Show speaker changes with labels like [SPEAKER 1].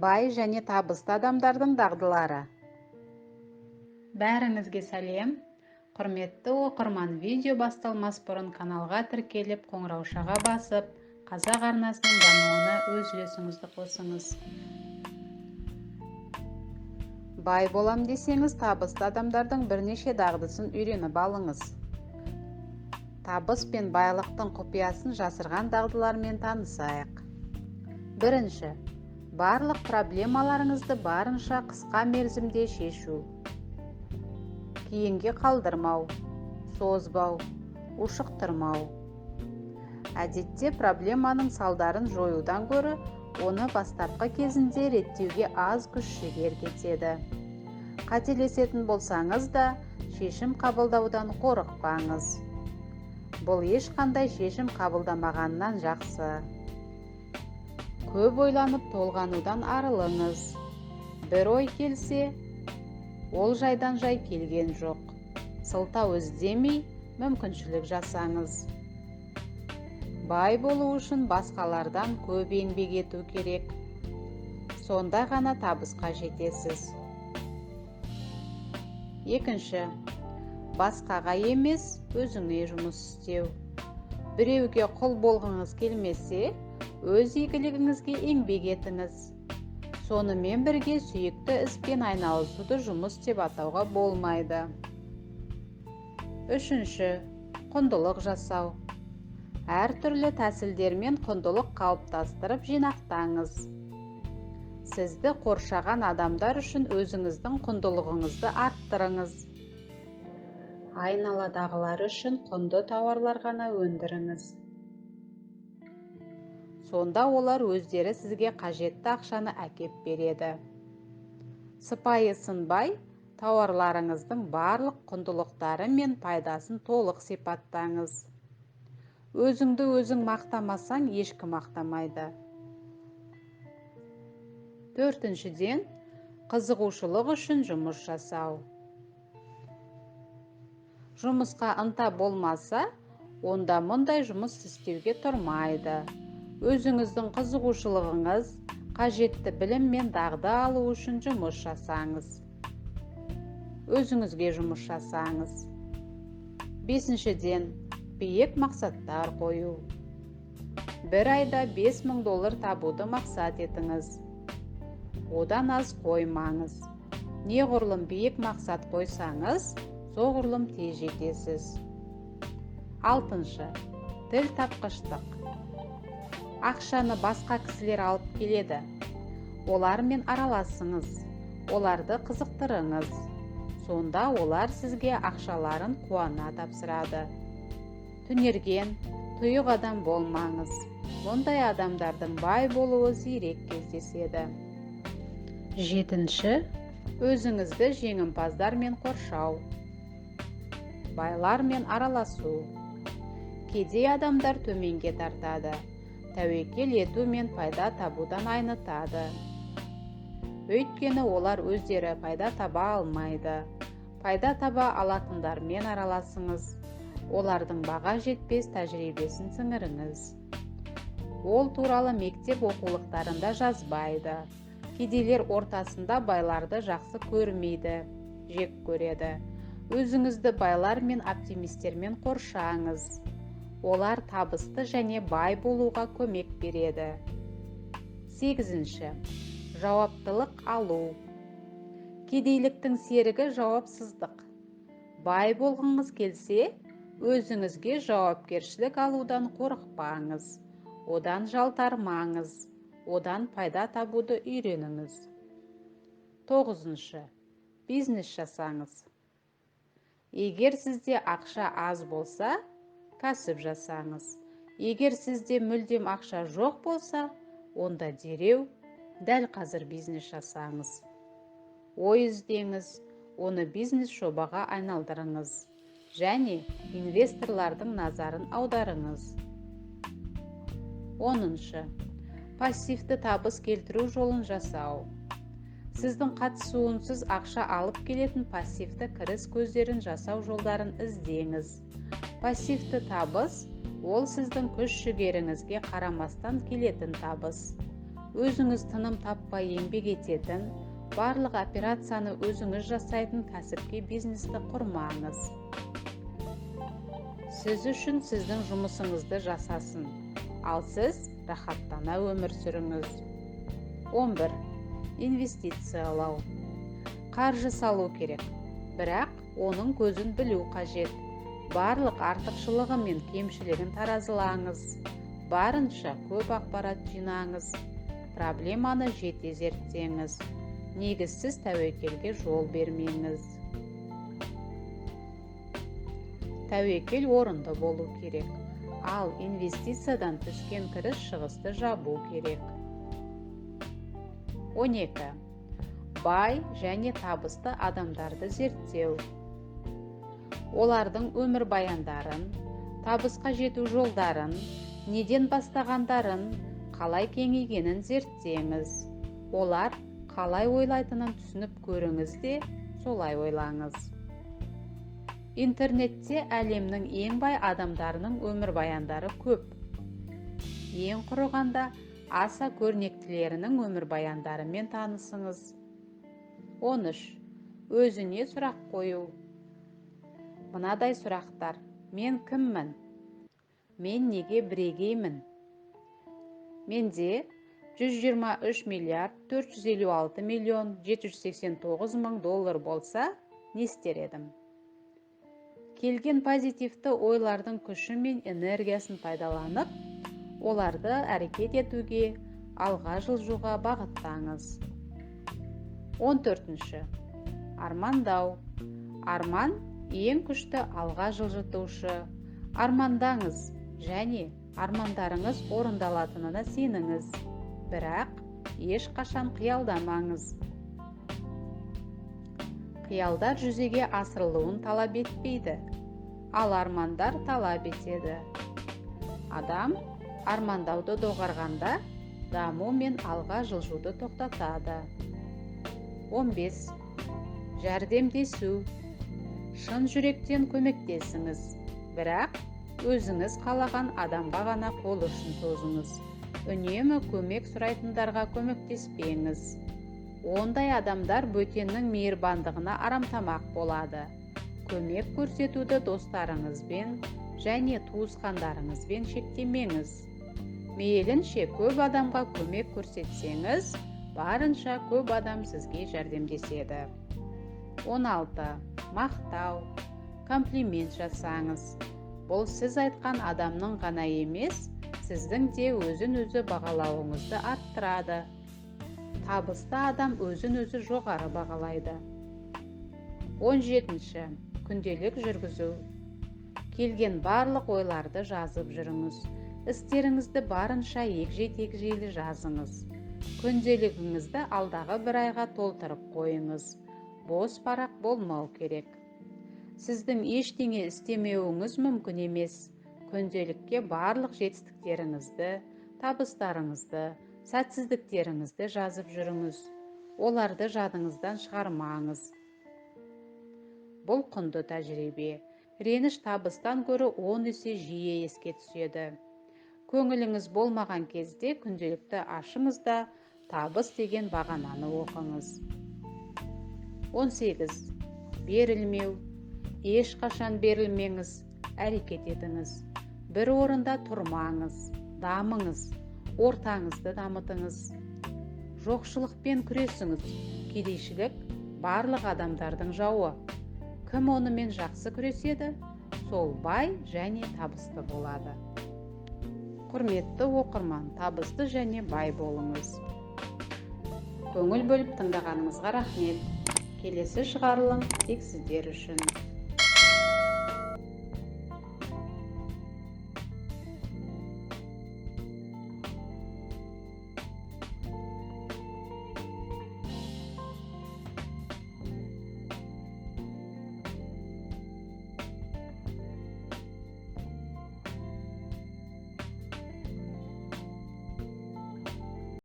[SPEAKER 1] Бай және табысты адамдардың дағдылары. Бәріңізге сәлем! Құрметті оқырман, видео басталмас бұрын каналға тіркеліп, қоңыраушаға басып, қазақ арнасының дамуына өз үлесіңізді қосыңыз. Бай болам десеңіз, табысты адамдардың бірнеше дағдысын үйреніп алыңыз. Табыс пен байлықтың құпиясын жасырған дағдылармен танысайық. Бірінші, барлық проблемаларыңызды барынша қысқа мерзімде шешу. Кейінге қалдырмау, созбау, ушықтырмау. Әдетте проблеманың салдарын жоюдан гөрі оны бастапқы кезінде реттеуге аз күш-жігер кетеді. Қателесетін болсаңыз да, шешім қабылдаудан қорықпаңыз. Бұл ешқандай шешім қабылдамағаннан жақсы. Көп ойланып толғанудан арылыңыз. Бір ой келсе, ол жайдан жай келген жоқ. Сылтау іздемей, мүмкіншілік жасаңыз. Бай болу үшін басқалардан көп еңбек ету керек. Сонда ғана табысқа жетесіз. Екінші, басқаға емес, өзіңе жұмыс істеу. Біреуге құл болғыңыз келмесе, өз игілігіңізге еңбек етіңіз. Сонымен бірге сүйікті іспен айналысуды жұмыс деп атауға болмайды. Үшінші, құндылық жасау. Әртүрлі тәсілдермен құндылық қалыптастырып жинақтаңыз. Сізді қоршаған адамдар үшін өзіңіздің құндылығыңызды арттырыңыз. Айналадағылар үшін құнды тауарлар ғана өндіріңіз. Сонда олар өздері сізге қажетті ақшаны әкеп береді. Сыпайы сынбай, тауарларыңыздың барлық құндылықтары мен пайдасын толық сипаттаңыз. Өзіңді өзің мақтамасаң, ешкім мақтамайды. Төртіншіден, қызығушылық үшін жұмыс жасау. Жұмысқа ынта болмаса, онда мұндай жұмыс істеуге тұрмайды. Өзіңіздің қызығушылығыңыз, қажетті білім мен дағды алу үшін жұмыс жасаңыз. Өзіңізге жұмыс жасаңыз. Бесіншіден, биік мақсаттар қою. Бір айда $5000 табуды мақсат етіңіз. Одан аз қоймаңыз. Неғұрлым биік мақсат қойсаңыз, соғұрлым тез жетесіз. Алтыншы, тіл тапқыштық. Ақшаны басқа кісілер алып келеді. Олармен араласыңыз, оларды қызықтырыңыз. Сонда олар сізге ақшаларын қуана тапсырады. Түнерген, тұйық адам болмаңыз. Мұндай адамдардың бай болуы сирек кездеседі. Жетінші, өзіңізді жеңімпаздармен қоршау. Байлармен араласу. Кедей адамдар төменге тартады. Тәуекел ету мен пайда табудан айнытады. Өйткені олар өздері пайда таба алмайды. Пайда таба алатындармен араласыңыз. Олардың баға жетпес тәжірибесін сіңіріңіз. Ол туралы мектеп оқулықтарында жазбайды. Кедейлер ортасында байларды жақсы көрмейді, жек көреді. Өзіңізді байлар мен оптимистермен қоршаңыз. Олар табысты және бай болуға көмек береді. Сегізінші, жауаптылық алу. Кедейліктің серігі жауапсыздық. Бай болғыңыз келсе, өзіңізге жауапкершілік алудан қорықпаңыз, одан жалтармаңыз, одан пайда табуды үйреніңіз. Тоғызыншы, бизнес жасаңыз. Егер сізде ақша аз болса, кәсіп жасаңыз. Егер сізде мүлдем ақша жоқ болса, онда дереу дәл қазір бизнес жасаңыз. Ой іздеңіз, оны бизнес жобаға айналдырыңыз және инвесторлардың назарын аударыңыз. Оныншы, пассивті табыс келтіру жолын жасау. Сіздің қатысуынсыз ақша алып келетін пассивті кіріс көздерін жасау жолдарын іздеңіз. Пассивті табыс ол сіздің күш-жігеріңізге қарамастан келетін табыс. Өзіңіз тыным таппай еңбек ететін, барлық операцияны өзіңіз жасайтын кәсіпке бизнесті құрмаңыз. Сіз үшін сіздің жұмысыңызды жасасын, ал сіз рахаттана өмір сүріңіз. 11. Инвестициялау. Қаржы салу керек, бірақ оның көзін білу қажет. Барлық артықшылығы мен кемшілігін таразылаңыз. Барынша көп ақпарат жинаңыз. Проблеманы жете зерттеңіз. Негізсіз тәуекелге жол бермеңіз. Тәуекел орынды болу керек, ал инвестициядан түскен кіріс шығысты жабу керек. 12. Бай және табысты адамдарды зерттеу. Олардың өмірбаяндарын, табысқа жету жолдарын, неден бастағандарын, қалай кеңейгенін зерттеңіз. Олар қалай ойлайтынын түсініп көріңіз де, солай ойлаңыз. Интернетте әлемнің ең бай адамдарының өмірбаяндары көп. Ең құрығанда аса көрнектілерінің өмірбаяндарымен танысыңыз. 13. Өзіне сұрақ қою. Мынадай сұрақтар: мен кіммін? Мен неге бірегеймін? Менде 123 миллиард 456 миллион 789 мың доллар болса, не істер едім? Келген позитивті ойлардың күші мен энергиясын пайдаланып, оларды әрекет етуге, алға жылжуға бағыттаңыз. 14. Армандау. Арман ең күшті алға жылжытушы. Армандаңыз және армандарыңыз орындалатынына сеніңіз, бірақ ешқашан қиялдамаңыз. Қиялдар жүзеге асырылуын талап етпейді, ал армандар талап етеді. Адам армандауды доғарғанда даму мен алға жылжуды тоқтатады. 15. Жәрдемдесу. Шын жүректен көмектесіңіз, бірақ өзіңіз қалаған адамға ғана қол ұшын созыңыз. Үнемі көмек сұрайтындарға көмектеспеңіз. Ондай адамдар бөтеннің мейірбандығына арамтамақ болады. Көмек көрсетуді достарыңызбен және туысқандарыңызбен шектемеңіз. Мейлінше көп адамға көмек көрсетсеңіз, барынша көп адам сізге жәрдемдеседі. 16. Мақтау. Комплимент жасаңыз. Бұл сіз айтқан адамның ғана емес, сіздің де өзін-өзі бағалауыңызды арттырады. Табысты адам өзін-өзі жоғары бағалайды. 17. Күнделік жүргізу. Келген барлық ойларды жазып жүріңіз. Істеріңізді барынша егжей-тегжейлі жазыңыз. Күнделігіңізді алдағы бір айға толтырып қойыңыз. Бос парақ болмау керек. Сіздің ештеңе істемеуіңіз мүмкін емес. Күнделікке барлық жетістіктеріңізді, табыстарыңызды, сәтсіздіктеріңізді жазып жүріңіз. Оларды жадыңыздан шығармаңыз. Бұл құнды тәжірибе. Реніш табыстан гөрі 10 есе жиі еске түседі. Көңіліңіз болмаған кезде күнделікті ашыңыз да, табыс деген бағананы оқыңыз. 18. Берілмеу. Ешқашан берілмеңіз, әрекет етіңіз. Бір орында тұрмаңыз, дамыңыз, ортаңызды дамытыңыз. Жоқшылықпен күресіңіз. Кедейшілік барлық адамдардың жауы. Кім онымен жақсы күреседі, сол бай және табысты болады. Құрметті оқырман, табысты және бай болыңыз. Көңіл бөліп тыңдағаныңызға рахмет. Келесі шығарылым тек сіздер үшін.